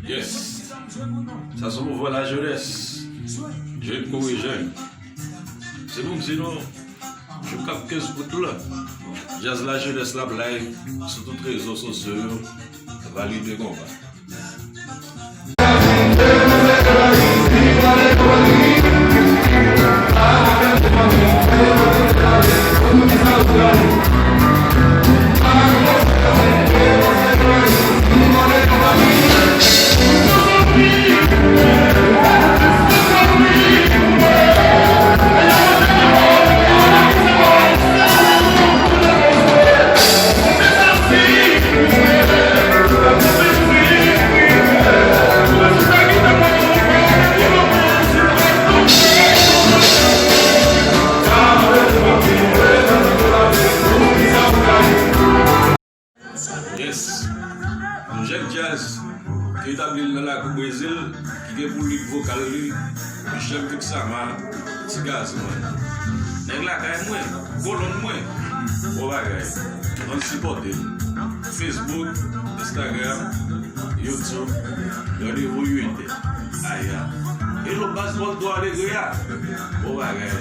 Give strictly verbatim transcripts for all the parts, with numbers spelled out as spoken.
Yes. Sa se mouvman lajenès. Jèn kouri jèn. Se pou m di nou, jou k ap kenz out la, djaz lajenès la ap live sou tout rezo sosyo yo. Valide konba. Yes. Yon jèn djaz ki etabli l nan lakou Brezil, ki gen pou lead vokal li Jean Luc Sama, Ti Gazman. Nèg lakay mwen, kolonn mwen. Bon bagay. Ann sipòte l. Facebook, Instagram, YouTube, randevou uit. Aya. Hello, baz Voldo Alegria. Bon bagay.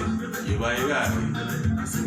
Yo pa egare.